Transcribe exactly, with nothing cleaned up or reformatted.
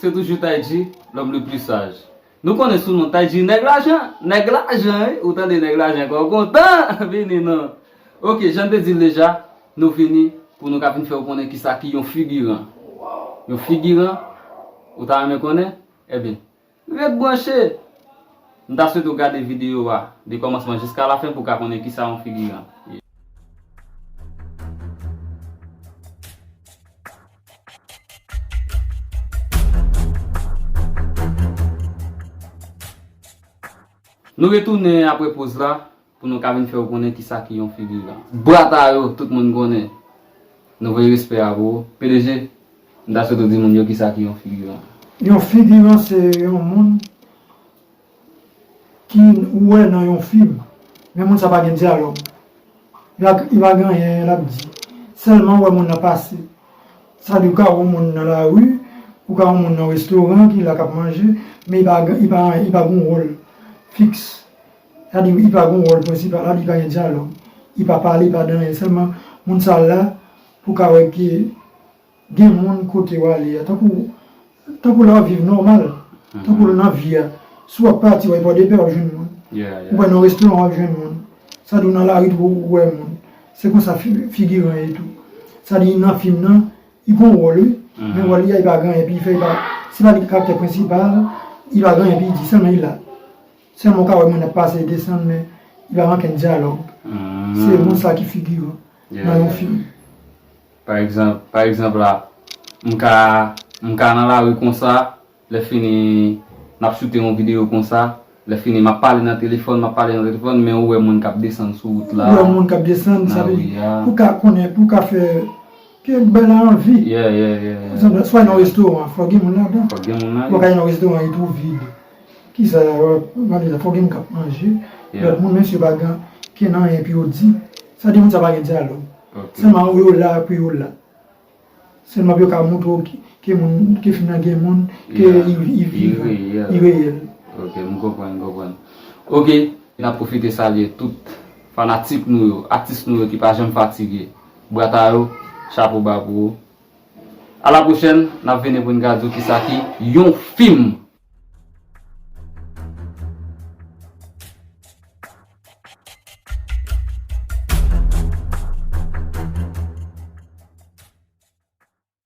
C'est toujours Taï G, l'homme le plus sage. Nou konnen sou non Taï G, nèg lajan, nèg lajan, wi. Ou tande nèg lajan, kò kontan, vini non. Ok, jan m te di l deja, nou vini pou nou ka vin fè w konnen kisa ki yon figiran. Yon figiran, ou ta renmen konnen? Ebyen, ret branche. M ta swete w gade videyo a de kòmansman jiska lafen pou w ka konnen kisa yon figiran ye. Nou retounen apre poz la pou nou ka vin fè w konnen kisa ki yon figiran. Bwat a yo, tout moun konnen. Nou voye respè a pou ou. P D G, m ta swete w di moun yo kisa ki yon figiran. Yon figiran se yon moun ki ou wè nan yon fim, men moun sa pa gen dyalòg. Li pa, li pa gen anyen l ap di. Sèlman ou wè moun nan pase. Sa di ou ka wè yon moun nan lari, ou ka wè yon moun nan restoran ki la k ap manje, men li pa, li pa, li pa gen yon wòl fiks. Sa di li pa gen yon wòl prensipal, sa di li pa gen dyalòg. Li pa pale, li pa di anyen. Sèlman moun sa la, pou ka wè ke gen moun kote w ale a. Tankou, tankou lè w ap viv nòmal. Tankou nan vi a. Si w ap pati, w al Pòdepè, w ap jwenn moun. Yeah, yeah. Ou pral nan restoran, w ap jwenn moun. Sa di w nan lari tou, ou wè moun. Se konsa fi-, figiran ye tou. Sa di nan fim nan, li gon wòl, wi. Men wòl li a, li pa gen anyen, epi li fè, li pa, se pa li ki karaktè prensipal, li pa gen anyen, epi li di, sèlman li la. Sèlman ou ka wè moun ap pase, desann, men li pa gen okenn dyalòg. Se moun sa ki figiran nan yon fim. Pa egzanp, pa egzanp la, m ka, m ka nan lari konsa, lè fini, n ap choute yon videyo konsa, lè fini, m ap pale nan telefòn, m ap pale nan telefòn, men ou wè moun k ap desann sou wout la. Ou wè moun k ap desann, sa vle di, pou ka konnen, pou ka fè ke bagay la anvi. Yeah, yeah, yeah, yeah. Egzanp, swa nan restoran, fò gen moun ladan. Fò gen moun ladan. Ou pa ka nan restoran, li tou vid. Kisa, w ap mande la, fò gen moun k ap manje. Yeah. Lòt moun, mesye pa gen, gen anyen pou yo di. Sa di moun sa pa gen dyalòg. Ok. Sèlman yo la pou yo la. Sèlman pou yo ka montre w ke, ke moun, ke fim nan gen moun, ke li, li vivan, li reyèl. Ok, m konprann, m konprann. Ok, n ap pwofite salye tout fanatik nou yo, atis nou yo ki pa janm fatige. Bwat a yo, chapo ba pou ou. A la pwochèn, n ap vini pou n ka di w kisa ki yon fim.